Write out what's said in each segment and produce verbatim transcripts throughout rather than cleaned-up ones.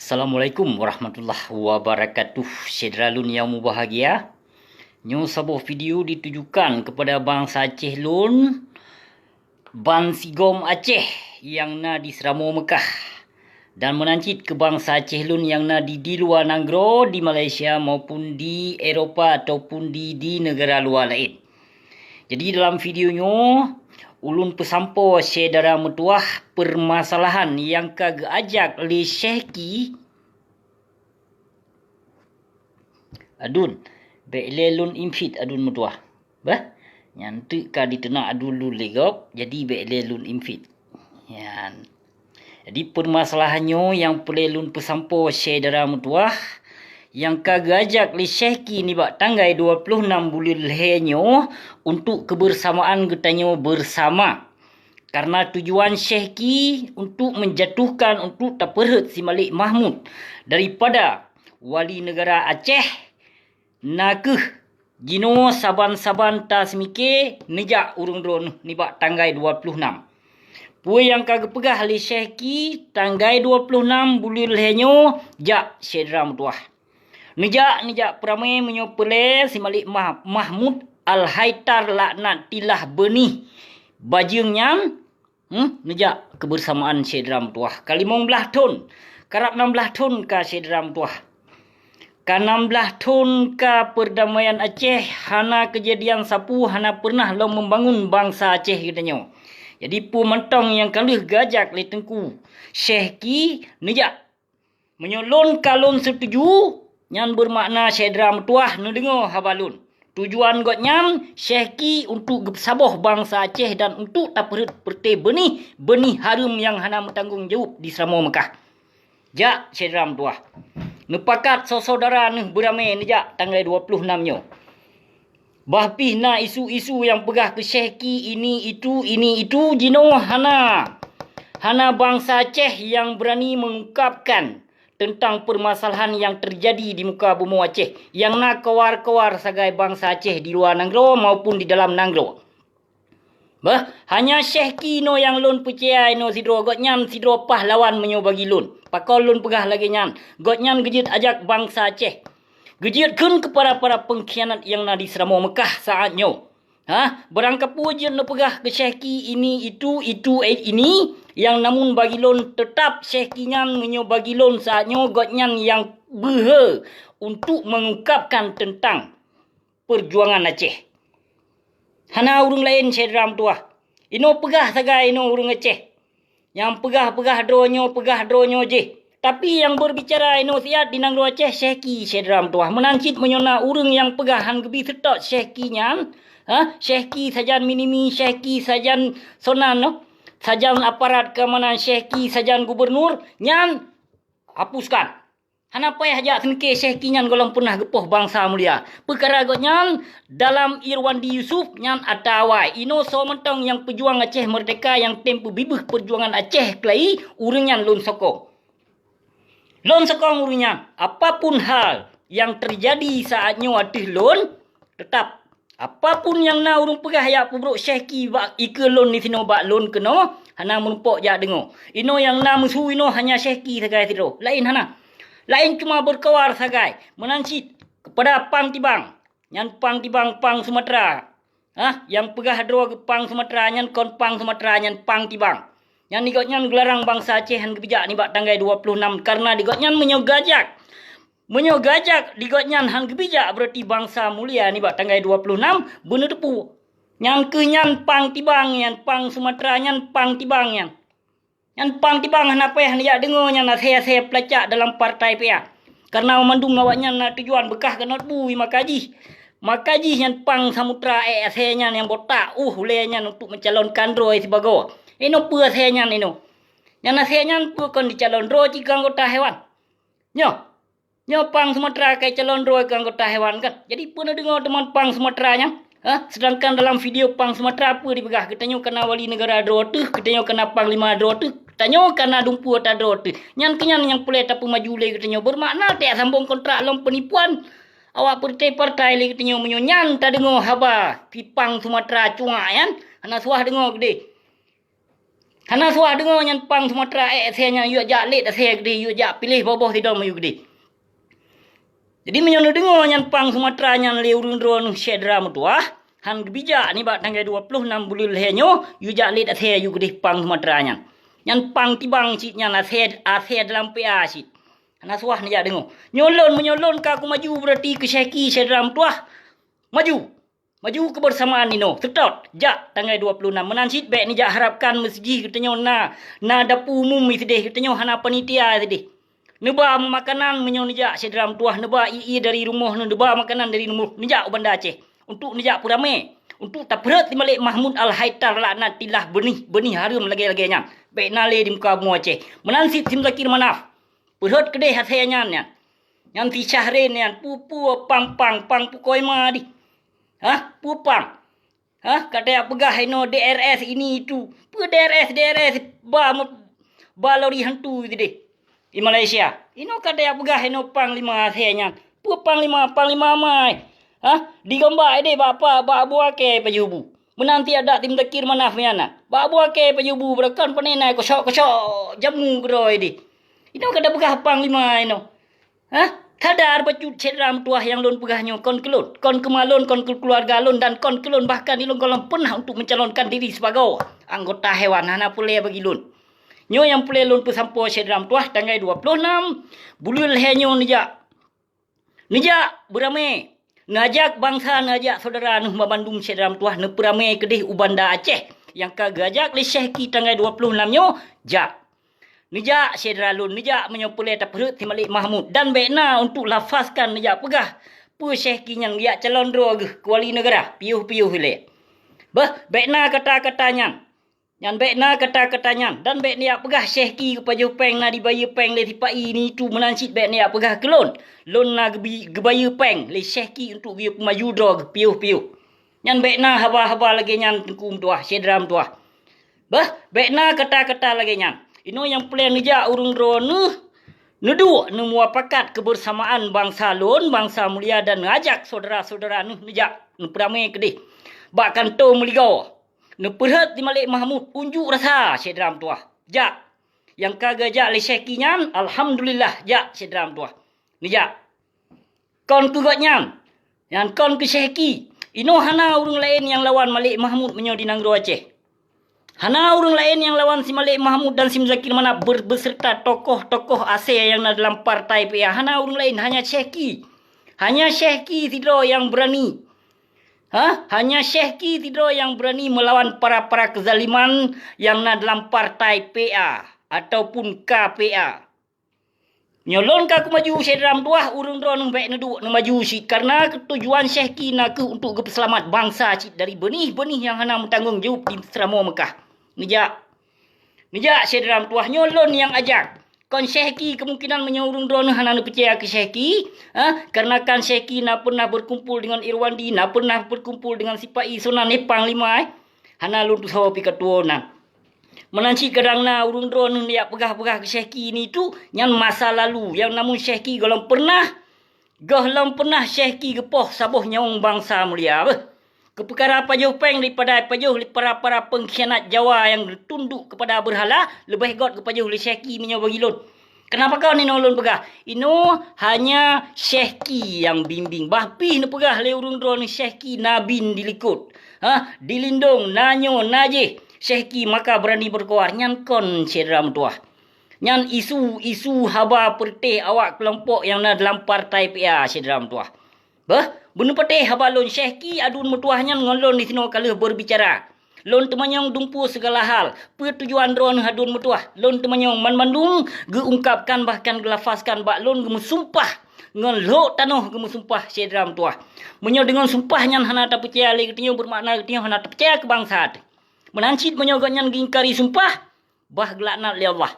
Assalamualaikum warahmatullahi wabarakatuh. Syedara lôn nyang mubahgia, nyoe saboh video ditujukan kepada bansa Aceh lôn, bansigom Aceh nyang na di Seuramoe Meukah, dan meunan cit keu bansa Aceh lôn nyang na di, di luwa nanggroe, di Malaysia maupun di Eropa ataupun di, di neugara luwa laén. Jadi dalam video nyoe, ulôn peusampoe syedara meutuwah peumasalahan nyang ka geuajak lé Syehki. Adun, bék lé lôn invite adun meutuwah. Bah, nyan teuk ka diteunak adun lôn lé gob, jadi bék lé lôn invite. Nyan. Jadi peumasalahan nyoe nyang peureulée lôn peusampoe syedara meutuwah, nyang ka geuajak lé Syehki nibak tanggai dua ploh nam buleuen lhée nyoe untuk keubeusamaan geutanyoe beusama. Karena tujuan Syehki untuk menjatuhkan, untuk tapeurhot si Malik Mahmud daripada wali neugara Aceh, na kheueh jinoe saban-saban taseumiké neujak ureuëng droeneueh nibak tanggai dua ploh nam. Peue nyang ka geupeugah lé Syehki, tanggai dua ploh nam buleuen lhée nyoe jak syedara meutuwah. Neujak, neujak peuramé meunyoe peureulée si Malik Mah-, Mahmud Al-Haitar laknatillah beunih bajeueng nyan, hmm, neujak keubeusamaan syedara meutuwah. Ka limong blaih thon, karab nam blaih thon ka syedara meutuwah. Ka nam blaih thon ka peurdamaian Aceh, hana keujadian sapeue, hana peureunah lom meubangun bansa Aceh geutanyoe. Jadi peue mantong nyang ka lheueh geuajak lé Teungku Syehki neujak. Meunyoe lôn ka lôn seutuju, nyan beumakna syedara meutuwah neudeungoe haba lôn. Tujuan gobnyan Syehki untuk geusaboh bansa Aceh dan untuk tapeurhot peureute beunih, beunih hareuem nyang hana meutanggong jaweueb di Seuramoe Meukah. Jak syedara meutuwah. Neupakat soe-soe dara neuh beuramé neujak tanggai dua ploh nam nyoe. Bah pih na isu-isu nyang peugah keu Syehki ini itu, ini itu, jinoe hana. Hana bansa Aceh nyang beurani meungungkapkan teuntang peumasalahan nyang teujadi di muka bumoe Aceh, nyang na kawar-kawar sagai bansa Aceh di luwa nanggroe maupun di dalam nanggroe. Bah, hanya Syehki noe nyang lôn peucaya inoe sidroe, gobnyan sidroe pahlawan meunyoe bagi lôn. Pakon lôn peugah lagée nyan? Gobnyan geujeuet ajak bansa Aceh. Geujeuet kheun keu para-para peungkhianat nyang na di Seuramoe Meukah saát nyoe. Ha, barangkapeue jeuet neupeugah keu Syehki ini itu, itu, eh, ini, nyang namun bagi lôn teutab Syehki nyan meunyoe bagi lôn saát nyoe gobnyan nyang beuhe untuk meungungkapkan teuntang peurjuangan Aceh. Hana ureuëng laén syedara meutuwah. Inoe peugah sagai inoe ureuëng Aceh. Nyang peugah-peugah droe nyoe, peugah droe nyoe jih. Tapi nyang beurbicara inoe siat di nanggroe Aceh Syehki syedara meutuwah. Meunan cit meunyoe na ureuëng nyang peugah han geubi seutôt Syehki nyan, ha, Syehki sajan minimi, Syehki sajan sonan, noh, sajan aparat keamanan, Syehki sajan gubernur, nyan hapuskan. Hana payah jak seungke Syehki nyan gohlom peureunah geupoh bansa mulia. Peukara gobnyan dalam Irwandi Yusuf nyan ata awai. Inoe soe mantong nyang peujuang Aceh Meurdeka nyang tem peubibeuh peurjuangan Aceh keulayi, ureuëng nyan lôn sokong. Lôn sokong ureuëng nyan. Apapun hal nyang teujadi saát nyoe ateueh lôn, teutab Apapun nyang na ureuëng peugah jak peubrok Syehki bak ikeue lôn disinoe bak lôn keunoe, hana meurumpok jak deungoe. Inoe nyang na meusu inoe hanya Syehki sagai sidroe, laén hana. Laén cuma beurkawar sagai, meunan cit keupada Pang Tibang. Nyan Pang Tibang, Pang Sumatra. Hah, nyang peugah droe geuh Pang Sumatra nyan kon Pang Sumatra, nyan Pang Tibang. Nyan di gobnyan geularang bansa Aceh han geubijak nibak tanggai dua ploh nam, kareuna di gobnyan meunyoe gajak Meunyoe gajak di gobnyan han geubijak, beurati bansa mulia nibak tanggai dua ploh nam beuneuteupeue. Nyan kheueh nyan Pang Tibang nyan, Pang Sumatra nyan, Pang Tibang nyan. Nyan Pang Tibang hana payah neujak deungoe nyan asée-asée peulacak dalam partai pih. Kareuna mandum awaknyan na tujuan beukah keunoe bu maka jih. Maka jih nyan Pang Sumatra ék asée nyan nyang botak uh ulée nyan untuk meucalonkan droe sibagoe. Inoe peue asée nyan inoe? Nyan asée nyan peue kon dicalon droe cit keu anggota hewan? Nyoe. Nyoe Pang Sumatra ka calon droe keu anggota hewan kan? Jadi peue neudeungoe teuma Pang Sumatra nyan? Hah? Sedangkan dalam video Pang Sumatra peue dipeugah, geutanyoe kana wali neugara droe teuh, geutanyoe kana panglima droe teuh, geutanyoe kana dumpeue ata droe teuh. Nyan keuh nyan nyang peureulée tapeumaju lé geutanyoe, beumakna tajak sambong kontrak lom peunipuan awak partai-partai lé geutanyoe. Meunyoe nyan tadeungoe haba si Pang Sumatra cuak nyan, hana suah deungoe keudeh. Hana suah deungoe nyan pang Sumatra ék asèe nyan yue jak lét asèe keudéh, yue jak piléh boh-boh sidom yue keudéh. Jadi meunyoe neudeungoe nyan pang Sumatra nyan lé ureuëng droeneuh syedara meutuwah, han geubijak nibak tanggai dua ploh nam buleuen lhèe nyoe yue jak lét asèe yue keudéh pang Sumatra nyan. Nyan pang tibang cit nyan asèe, asèe dalam P A cit. Hana suah neujak deungoe. Nyoe lôn, meunyoe lôn ka kumaju beurati keu syèki syedara meutuwah. Maju! Maju keubeusamaan inoe, seutôt, jak tanggai dua ploh nam meunan cit bèk neujak harapkan meusideh geutanyoe na, na dapu umum sideh geutanyoe hana panitia sideh. Neuba makanan meunyoe neujak syedara meutuwah, neuba ie-ie dari rumoh neuh, neuba makanan dari rumoh, neujak u Banda Aceh untuk neujak peuramé, untuk tapeurhot si Malik Mahmud Al-Haitar laknatillah beunih, beunih hareuem lagèe-lagèe nyan. Bèk na lé di muka bumoe Aceh. Meunan cit si Muzakir Manaf. Peurhot keudéh asèe nyan nyan. Nyan si Syahrin nyan, peue-peue pang-pang, pang pukoi ma dih. Hah? Peue pang? Hah? Ka tajak peugah inoe D R S ini itu. Peue D R S, D R S ba, ba lori hantu sideh di Malaysia. Inoe ka tajak peugah inoe panglima asèe nyan. Peue panglima, panglima mai? Hah? Digombak ideh bak apa? Bak Abu Akei Pajoh Bu. Meunan tiep dak si Muzakir Manaf nyan na. Bak Abu Akei Pajoh Bu beureukan pane na kosok-kosok jamu keudroe deh. Inoe ka tapeugah panglima inoe. Hah? Sadar bacut syedara meutuwah nyang lôn peugah nyoe kon keu lôn, kon keu ma lôn, kon keu keuluwarga lôn dan kon keu lôn bahkan di lôn gohlom pernah untuk mencalonkan diri sibagoe anggota hewan hana peureulèe bagi lôn. Nyoe nyang peureulèe lôn peusampoe syedara meutuwah tanggai dua ploh nam buleuen lhèe nyoe neujak. Neujak beuramé, neujak bansa, neujak syedara neuh banmandum syedara meutuwah neupeuramé keudeh u Banda Aceh nyang ka geuajak lé Syèh Ki tanggai dua ploh nam nyoe jak. Neujak syedara lôn, neujak meunyoe peureulèe tapeurhot si Malik Mahmud dan bèk na untuk lafazkan neujak peugah peue Syèh Ki nyan geujak calon droe geuh keu wali neugara, piôh-piôh ilèe. Beuh, bèk na kata-kata nyan. Nyan bèk na kata-kata nyan dan bèk neujak peugah Syèh Ki geupajoh pèng na dibayeue pèng lé sipa-i nitu meunan cit bèk neujak peugah keu lôn. Lôn na geubi-, geubayeue pèng lé Syèh Ki untuk geuyue peumaju droe geuh piôh-piôh. Nyan bèk na haba-haba lagèe nyan Teungku meutuwah, syedara meutuwah. Beuh, bèk na kata-kata lagèe nyan. Inoe nyang peureulèe neujak ureuëng droeneuh neuduek neumuapakat keubeusamaan bansa lôn, bansa mulia dan neuajak syedara-syedara neuh neujak neupeuramé keudeh bak kantô meuligoe. Neupeurhot si Malik Mahmud unjuk rasa syedara meutuwah. Jak. Nyang ka geujak lé Syèh Ki nyan, alhamdulillah, jak syedara meutuwah. Neujak. Kon keu gobnyan, nyan kon keu Syèh Ki. Inoe hana ureuëng laén nyang lawan Malik Mahmud meunyoe di nanggroe Aceh. Hana ureuëng laén nyang lawan si Malik Mahmud dan si Muzakir Manaf ber-, beserta tokoh-tokoh asèe nyang na dalam partai P A. Hana ureuëng laén, hanya Syèh Ki. Hanya Syèh Ki sidroe nyang beurani. Ha? Hanya Syèh Ki sidroe nyang beurani meulawan para-para keuzaliman nyang na dalam partai P A ataupun K P A. Nyoe lôn ka kumaju syedara meutuwah, ureuëng droeneuh bèk neuduek neumaju cit, kareuna tujuan Syèh Ki na kheueh untuk geupeuseulamat bansa cit dari beunih-beunih nyang hana meutanggong jaweueb di Seuramoe Meukah. Neujak. Neujak syedara meutuwah, nyoe lôn nyang ajak. Kon Syèh Ki, keumungkinan meunyoe ureuëng droeneuh hana neupeucaya keu Syèh Ki, ha, kareuna kan Syèh Ki na pernah berkumpul dengan Irwandi, na pernah berkumpul dengan sipa-i Sunan, eh, panglima, eh. Hana lôn tusoe pih ka tuwoe nan. Meunan cit kadang na ureuëng droeneuh neujak peugah-peugah keu Syèh Ki nitu, nyan masa lalu, nyang namun Syèh Ki gohlom pernah Gohlom pernah Syèh Ki geupoh saboh nyawöng bansa mulia beuh. Keu peukara pajoh péng daripada pajoh lé para-para peungkhianat Jawa nyang tunduk keupada beurhala, leubeh göt geupajoh lé Syèh Ki meunyoe bagi lôn. Keunapa kon inoe lôn peugah? Inoe hanya Syèh Ki nyang bimbéng. Bah pih neupeugah lé ureuëng droeneuh Syèh Ki na bin dilikot. Hah, dilindong, na nyoe, na jéh. Syèh Ki maka beurani beukoar. Nyan kon syedara meutuwah. Nyan isu-isu haba peureuteh awak keulompok nyang na dalam partai P A syedara meutuwah. Beuh, beuneupatéh haba lôn Syèh Ki Aduen Meutuwah nyan ngon lôn disinoe ka lheueh beurbicara. Lôn teumanyong dumpeue sigala hal, peue tujuan droeneuh Aduen Meutuwah. Lôn teumanyong banmandum geuungkapkan bahkan geulafazkan bak lôn geumeusumpah ngon lhok tanoh geumeusumpah syedara meutuwah. Meunyoe deungon sumpah nyan hana tapeucaya lé geutanyoe, beumakna geutanyoe hana tapeucaya keu bansa teuh. Meunan cit meunyoe gobnyan geuingkari sumpah, bah geulaknat lé Allah.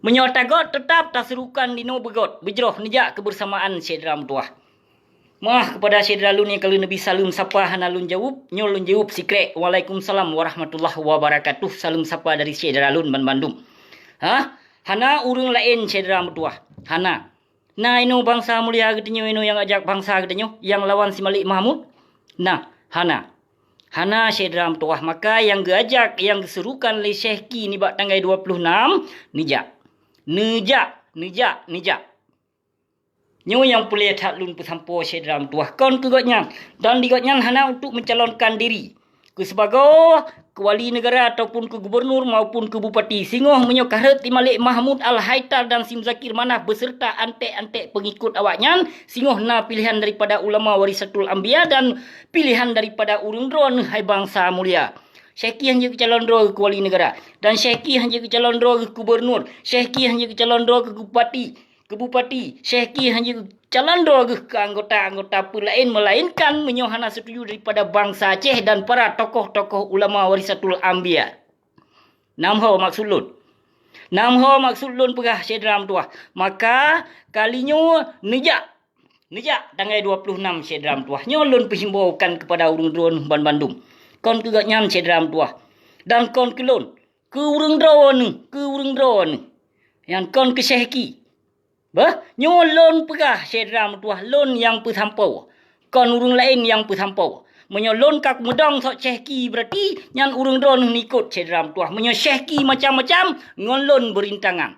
Meunyoe tagöt, teutab taserukan dinoe beugöt, beujroh neujak keubeursamaan syedara meutuwah. Meuah keupada syedara lôn nyang ka lheueh neubi saleuem sapa hana lôn jaweueb, nyoe lôn jaweueb sikrek. Waalaikumsalam warahmatullahi wabarakatuh. Saleuem sapa dari syedara lôn banmandum. Hah? Hana ureuëng laén syedara meutuwah. Hana. Na inoe bansa mulia geutanyoe inoe nyang ajak bansa geutanyoe, nyang lawan si Malik Mahmud? Na, hana. Hana, syedara meutuwah, maka nyang geuajak, nyang geuserukan lé Syehki nibak tanggai dua ploh nam, neujak. Neujak, neujak, neujak. Nyoe nyang peureulée that lôn peusampoe, syedara meutuwah, kon keu gobnyan, dan di gobnyan hana untuk mencalonkan diri keu sibagoe keu wali negara ataupun keu gubernur maupun keu bupati. Singoh meunyoe ka rhot si Malik Mahmud Al-Haitar dan si Muzakir Manaf beserta anték-anték peungikot awaknyan, singoh na pilihan daripada ulama warisatul anbiya dan pilihan daripada ureuëng droeneuh, hai bansa mulia. Syehki hana jeuet keu calon droe keu wali negara, dan Syehki hana jeuet keu calon droe keu gubernur, Syehki hana jeuet keu calon droe keu bupati, keu bupati, Syehki hana jeuet keu calon droe keu anggota-anggota peue laén, melainkan meunyoe hana setuju daripada bansa Aceh dan para tokoh-tokoh ulama warisatul anbiya. Nam ho maksud lôn. Nam ho maksud lôn peugah, syedara meutuwah. Maka kali nyoe neujak, neujak tanggai dua ploh nam, syedara meutuwah. Nyoe lôn peuhimbaukan keupada ureuëng droeneuh banmandum. Kon keu gobnyan, syedara meutuwah, dan kon keu lôn, keu ureuëng droeneuh, keu ureuëng droeneuh. Nyan kon keu Syehki. Bah, nyoe lôn peugah, syedara meutuwah, lôn nyang peusampoe, kon ureuëng laén nyang peusampoe. Meunyoe lôn ka meudong sok Syehki, berarti nyan ureuëng droeneuh neuikot, syedara meutuwah. Meunyoe Syehki macam-macam, ngon lôn beurintangan.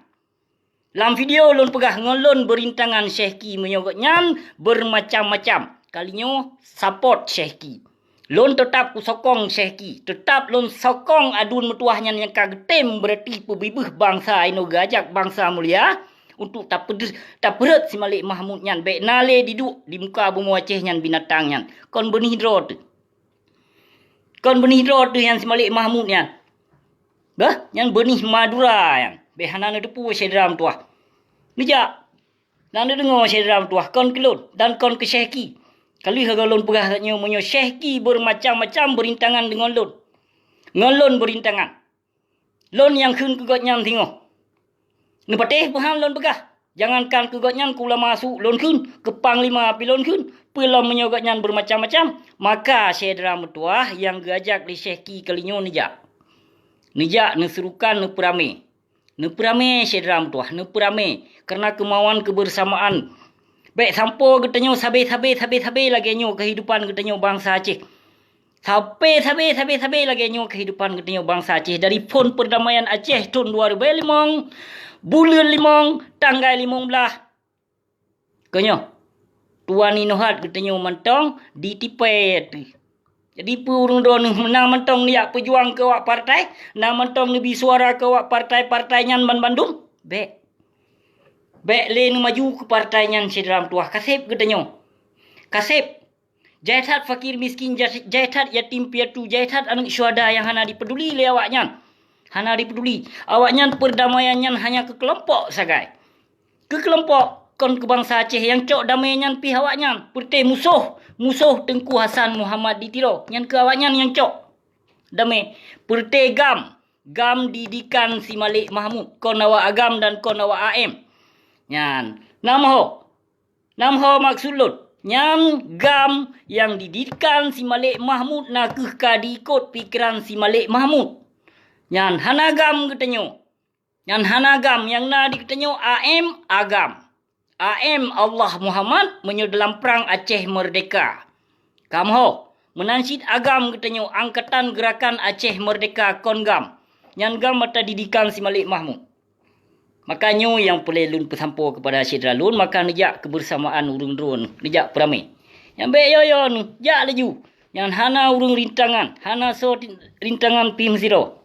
Lam video lôn peugah ngon lôn beurintangan Syehki meunyoe gobnyan beumacam-macam. Kali nyoe support Syehki. Lôn teutab kusokong Syehki, teutab lôn sokong aduen meutuwah nyan nyang ka geutem beureuti peubibeuh bansa inoe geuajak bansa mulia untuk tapeude-, tapeurhot si Malik Mahmud nyan bék na lé diduek di muka bumoe Aceh nyan binatang nyan. Kon beunih droe teuh. Kon beunih droe teuh nyan si Malik Mahmud nyan. Bah, nyan beunih Madura nyan. Bék hana neuteupeue syedara meutuwah. Neujak. Na neudeungoe syedara meutuwah, kon keu lôn dan kon keu Syehki. Ka lheueh goe lôn peugah that nyoe meunyoe Syehki beumacam-macam beurintangan deungon lôn. Ngon lôn beurintangan. Lôn nyang kheun keu gobnyan singoh. Neupatéh peuhan lôn peugah. Jangankan keu gobnyan, keu ulama su lôn kheun, keu panglima pih lôn kheun, peue lom meunyoe gobnyan beumacam-macam. Maka syedara meutuwah nyang geuajak lé Syehki kali nyoe neujak. Neujak, neuseurukan, neupeuramé. Neupeuramé syedara meutuwah, neupeuramé, kareuna keumauan keubeusamaan. Bék sampoe geutanyoe sabe-sabe, sabe-sabe lagée nyoe keuhidupan geutanyoe bansa Aceh. Sabe-sabe, sabe-sabe lagée nyoe keuhidupan geutanyoe bansa Aceh, dari phon peurdamaian Aceh thon dua ribée limong, buleuen limong, tanggai limong blaih. Keunyoe, tuan inong that geutanyoe mantong ditipée teuh. Jadi, peue ureuëng droeneuh na mantong neujak peujuang keu awak partai, na mantong neubi suara keu awak partai-partai nyan banmandum? Bék. Bék lé neumaju keu partai nyan, syedara meutuwah. Ka seb geutanyoe. Ka seb. Jai that fakir miskin, jai, jai that yatim piatu, jai that aneuëk syuhada nyang hana dipeuduli lé awaknyan. Hana dipeuduli. Awaknyan peurdamaian nyan hanya keu keulompok sagai. Keu keulompok, kon keu bansa Aceh nyang cok damé nyan pih awaknyan. Peureuté musoh, musoh Teungku Hasan Muhammad di Tiro, nyan keu awaknyan nyang cok damé. Peureuté GAM, GAM didikan si Malik Mahmud, kon awak AGAM dan kon awak AM. Nyan, nam ho. Nam ho maksud lôn, nyan GAM nyang didikan si Malik Mahmud na kheueh ka diikot pikeran si Malik Mahmud. Nyan hana GAM geutanyoe. Nyan hana GAM, nyang na di geutanyoe AM, AGAM. AM Allah Muhammad meunyoe dalam prang Aceh Merdeka. Kam ho, meunan cit AGAM geutanyoe Angkatan Gerakan Aceh Merdeka kon GAM. Nyan GAM mata didikan si Malik Mahmud. Maka nyoe nyang peureulée lôn peusampoe keupada syedara lôn, maka neujak keubeursamaan ureuëng droeneuh, neujak peuramé. Nyang bék yo-yo neuh, jak laju. Nyang hana ureuëng rintangan, hana soe ti-, rintangan pih meusidroe.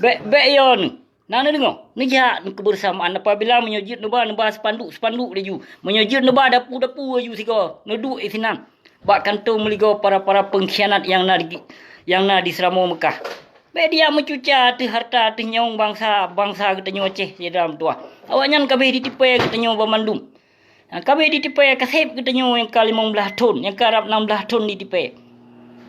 Bék, bék yo neuh. Na neudeungoe, neujak keubeursamaan apabila meunyoe jeuet neuba, neuba spanduk-spanduk laju. Meunyoe jeuet neuba dapu-dapu laju sigoe, neuduek sinan. Bak kantô meuligoe para-para peungkhianat nyang na di, nyang na di Seuramoe Meukah. Bék dijak meucuca ateueh hareuta ateueh nyawöng bansa, bansa geutanyoe Aceh, syedara meutuwah. Awaknyan ka abéh ditipée geutanyoe banmandum. Nyang ka abéh ditipée ka seb geutanyoe nyang ka limong blaih thon, nyang ka rab nam blaih thon ditipée.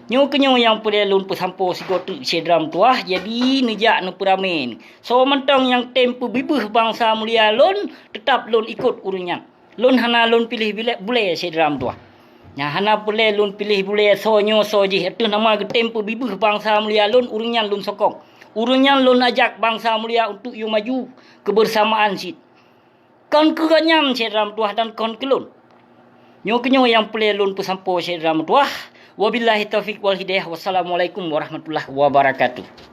Nyoe keunyoe nyang peureulée lôn peusampoe sigoe teuk syedara meutuwah, jadi neujak neupeuramé. Soe mantong nyang tem peubibeuh bansa mulia lôn, teutab lôn ikot ureuëng nyan. Lôn hana lôn piléh bilé-, bulée syedara meutuwah. Nyang hana peureulée lôn piléh bulée soe nyoe soe jih, ateueh nama geutem peubibeuh bansa mulia lôn, ureuëng nyan lôn sokong. Ureuëng nyan lôn ajak bansa mulia untuk yue maju keubeursamaan cit. Kon keu gobnyan syedara meutuwah dan kon keu lôn. Nyoe keunyoe nyang peureulée lôn peusampoe syedara meutuwah, Wabillahi taufiq wal hidayah. Wassalamualaikum warahmatullahi wabarakatuh.